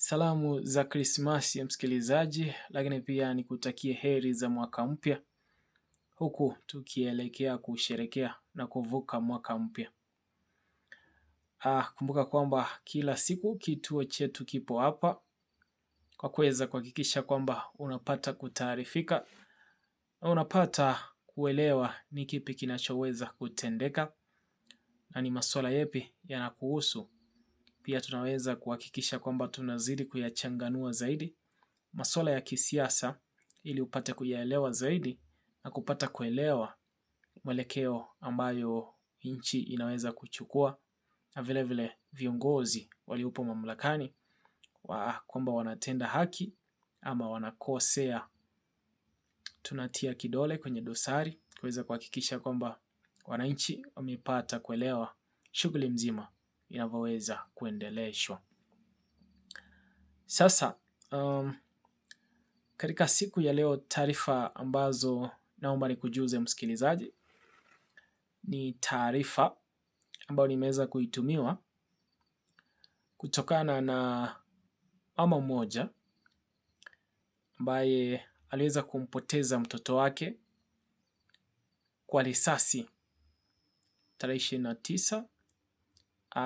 Salamu za Krismasi msikilizaji, lakini pia nikutakie heri za mwaka mpya, huku tukielekea kusherekea na kuvuka mwaka mpya. Kumbuka kwamba kila siku kituo chetu kipo hapa kwa kuweza kuhakikisha kwamba unapata kutaarifika na unapata kuelewa ni kipi kinachoweza kutendeka na ni masuala yepi yanakuhusu. Pia tunaweza kuhakikisha kwamba tunazidi kuyachanganua zaidi masuala ya kisiasa ili upate kuyaelewa zaidi na kupata kuelewa mwelekeo ambayo nchi inaweza kuchukua na vile vile viongozi waliopo mamlakani kwamba wanatenda haki ama wanakosea. Tunatia kidole kwenye dosari kuweza kuhakikisha kwamba wananchi wamepata kuelewa shughuli mzima inavyoweza kuendeleshwa. Sasa, katika siku ya leo taarifa ambazo naomba nikujuze msikilizaji ni taarifa ambayo nimeweza kuitumiwa kutokana na mama mmoja ambaye aliweza kumpoteza mtoto wake kwa risasi tarehe 29,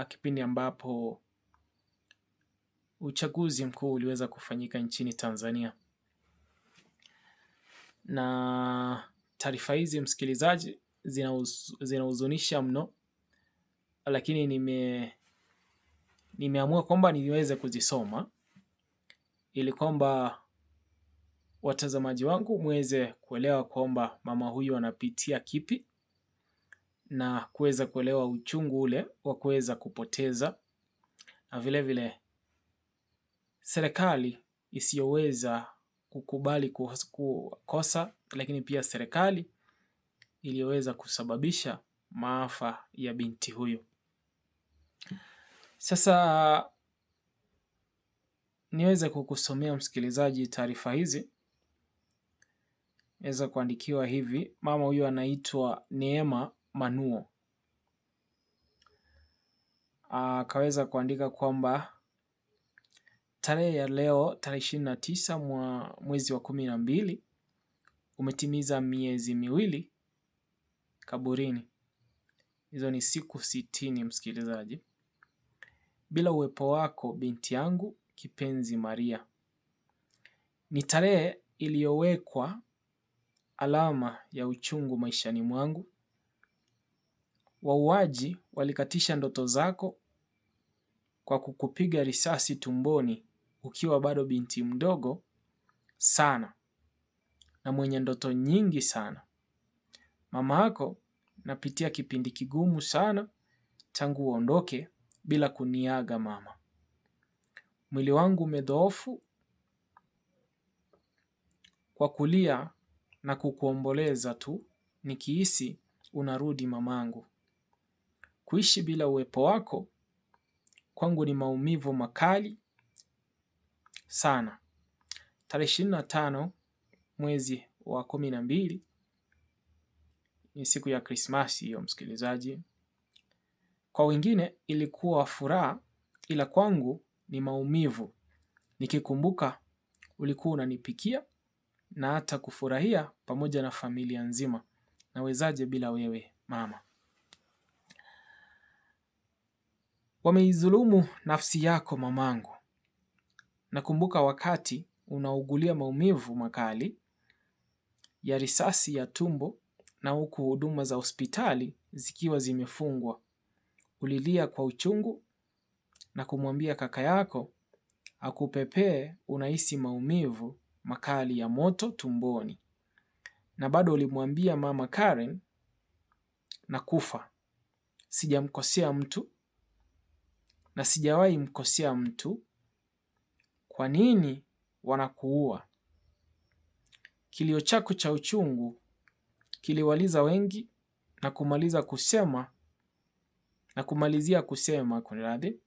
kipindi ambapo uchaguzi mkuu uliweza kufanyika nchini Tanzania. Na taarifa hizi msikilizaji, zinahuzunisha mno, lakini nimeamua kwamba niweze kuzisoma ili kwamba watazamaji wangu muweze kuelewa kwamba mama huyu anapitia kipi na kuweza kuelewa uchungu ule wa kuweza kupoteza na vile vile serikali isiyoweza kukubali kukosa, lakini pia serikali iliyoweza kusababisha maafa ya binti huyu. Sasa niweze kukusomea msikilizaji taarifa hizi. Weza kuandikiwa hivi. Mama huyu anaitwa Neema Manuo. Akaweza kuandika kwamba tarehe ya leo tarehe 29 mwa mwezi wa 12 umetimiza miezi 2 kaburini. Hizo ni siku 60 msikilizaji. Bila uwepo wako binti yangu kipenzi Maria. Ni tarehe iliyowekwa alama ya uchungu maishani mwangu. Wauaji walikatisha ndoto zako kwa kukupiga risasi tumboni ukiwa bado binti mdogo sana na mwenye ndoto nyingi sana. Mama yako napitia kipindi kigumu sana tangu uondoke bila kuniaga mama. Mwili wangu umedhoofu kwa kulia na kukuomboleza tu nikihisi unarudi mamangu. Kuishi bila uwepo wako kwangu ni maumivu makali sana. Tarehe 25 mwezi wa 12 ni siku ya Krismasi hiyo msikilizaji. Kwa wengine ilikuwa furaha ila kwangu ni maumivu. Nikikumbuka ulikuwa unanipikia na hata kufurahia pamoja na familia nzima. Nawezaje bila wewe mama? Wameidhulumu nafsi yako mamangu. Nakumbuka wakati unaugulia maumivu makali ya risasi ya tumbo na huku huduma za hospitali zikiwa zimefungwa. Ulilia kwa uchungu na kumwambia kaka yako akupepee unahisi maumivu makali ya moto tumboni. Na bado ulimwambia mama Karen na kufa. Sijamkosea mtu na sijawahi mkosea mtu. Kwa nini wanakuua? Kilio chako cha uchungu kiliwaliza wengi na kumaliza kusema na kumalizia kusema kunradhi,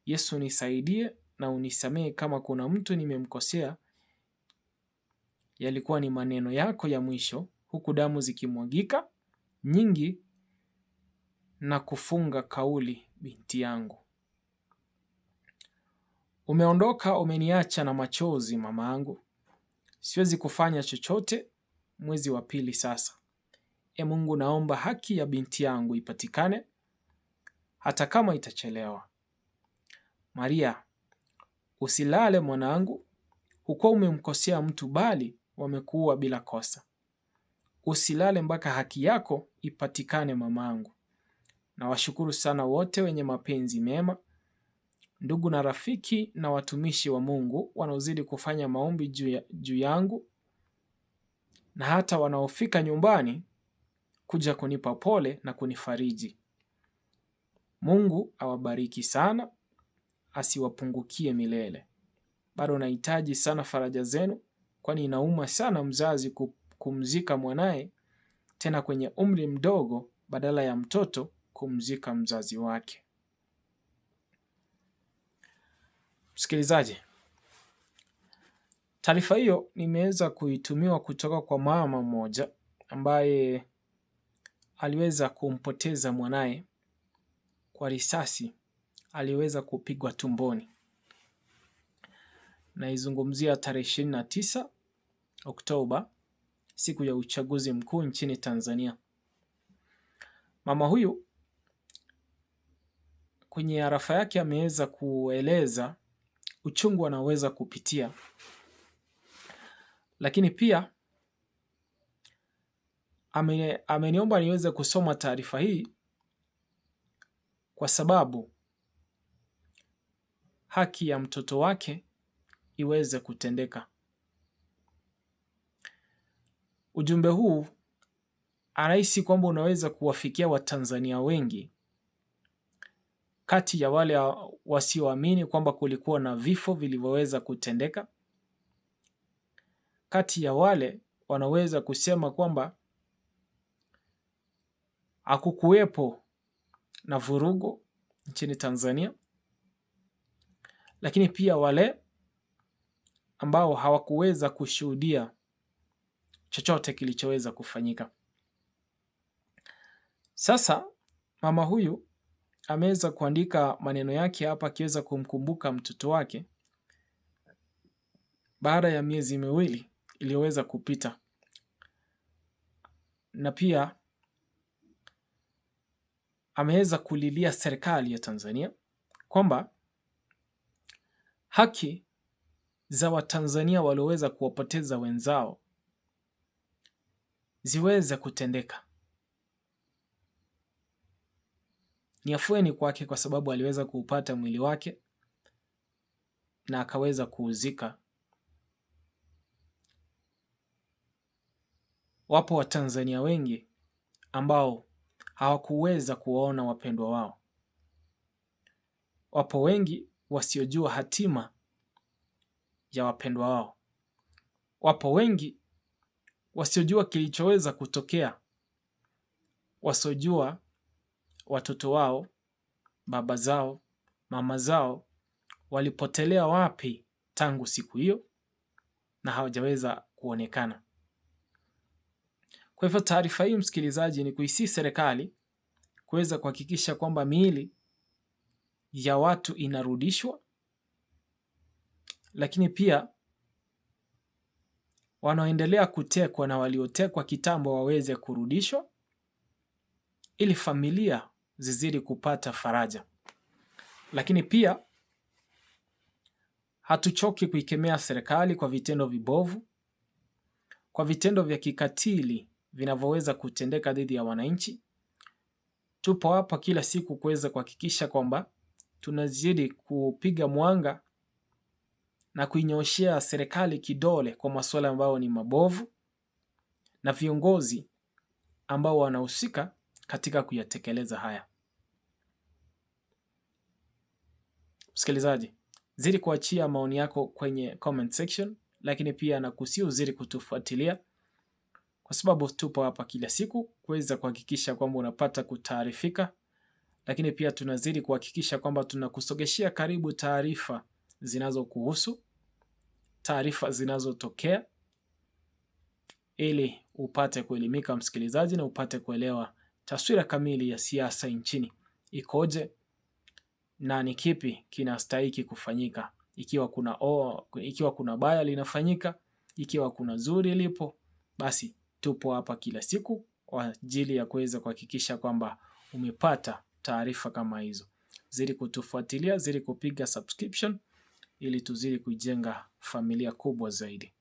Yesu nisaidie na unisamehe kama kuna mtu nimemkosea. Yalikuwa ni maneno yako ya mwisho huku damu zikimwagika nyingi na kufunga kauli binti yangu. Umeondoka, umeniacha na machozi mamangu. Siwezi kufanya chochote mwezi wa pili sasa. E Mungu, naomba haki ya binti yangu ipatikane hata kama itachelewa. Maria, usilale mwanangu, hukuwa umemkosea mtu bali wamekuua bila kosa. Usilale mpaka haki yako ipatikane mamangu. Nawashukuru sana wote wenye mapenzi mema, ndugu na rafiki na watumishi wa Mungu wanaozidi kufanya maombi juu yangu na hata wanaofika nyumbani kuja kunipa pole na kunifariji. Mungu awabariki sana, asiwapungukie milele. Bado nahitaji sana faraja zenu, kwani inauma sana mzazi kumzika mwanaye tena kwenye umri mdogo badala ya mtoto kumzika mzazi wake. Msikilizaji, taarifa hiyo nimeweza kuitumiwa kutoka kwa mama mmoja ambaye aliweza kumpoteza mwanaye kwa risasi aliweza kupigwa tumboni. Naizungumzia tarehe 29 Oktoba, siku ya uchaguzi mkuu nchini Tanzania. Mama huyu kwenye arafa yake ameweza kueleza uchungu anaoweza kupitia, lakini pia ameniomba niweze kusoma taarifa hii kwa sababu haki ya mtoto wake iweze kutendeka. Ujumbe huu anahisi kwamba unaweza kuwafikia Watanzania wengi kati ya wale wasioamini kwamba kulikuwa na vifo vilivyoweza kutendeka, kati ya wale wanaweza kusema kwamba hakukuwepo na vurugu nchini Tanzania, lakini pia wale ambao hawakuweza kushuhudia chochote kilichoweza kufanyika. Sasa mama huyu ameweza kuandika maneno yake hapa akiweza kumkumbuka mtoto wake baada ya miezi miwili iliyoweza kupita, na pia ameweza kulilia serikali ya Tanzania kwamba haki za Watanzania walioweza kuwapoteza wenzao ziweze kutendeka. Ni afueni kwake kwa sababu aliweza kuupata mwili wake na akaweza kuuzika. Wapo Watanzania wengi ambao hawakuweza kuwaona wapendwa wao. Wapo wengi wasiojua hatima ya wapendwa wao. Wapo wengi wasiojua kilichoweza kutokea, wasiojua watoto wao, baba zao, mama zao walipotelea wapi tangu siku hiyo na hawajaweza kuonekana. Kwa hivyo taarifa hii, msikilizaji, ni kuisii serikali kuweza kuhakikisha kwamba miili ya watu inarudishwa, lakini pia wanaoendelea kutekwa na waliotekwa kitambo waweze kurudishwa ili familia zizidi kupata faraja. Lakini pia hatuchoki kuikemea serikali kwa vitendo vibovu, kwa vitendo vya kikatili vinavyoweza kutendeka dhidi ya wananchi. Tupo hapa kila siku kuweza kuhakikisha kwamba tunazidi kupiga mwanga na kuinyoshea serikali kidole kwa masuala ambayo ni mabovu na viongozi ambao wanahusika katika kuyatekeleza haya. Msikilizaji, zidi kuachia maoni yako kwenye comment section, lakini pia nakusihi uzidi kutufuatilia kwa sababu tupo hapa kila siku kuweza kuhakikisha kwamba unapata kutaarifika, lakini pia tunazidi kuhakikisha kwamba tunakusogeshea karibu taarifa zinazokuhusu, taarifa zinazotokea, ili upate kuelimika msikilizaji, na upate kuelewa taswira kamili ya siasa nchini ikoje na ni kipi kinastahiki kufanyika Ikiwa kuna baya linafanyika, ikiwa kuna zuri lipo, basi tupo hapa kila siku kwa ajili ya kuweza kuhakikisha kwamba umepata taarifa kama hizo. Zidi kutufuatilia, zidi kupiga subscription ili tuzidi kujenga familia kubwa zaidi.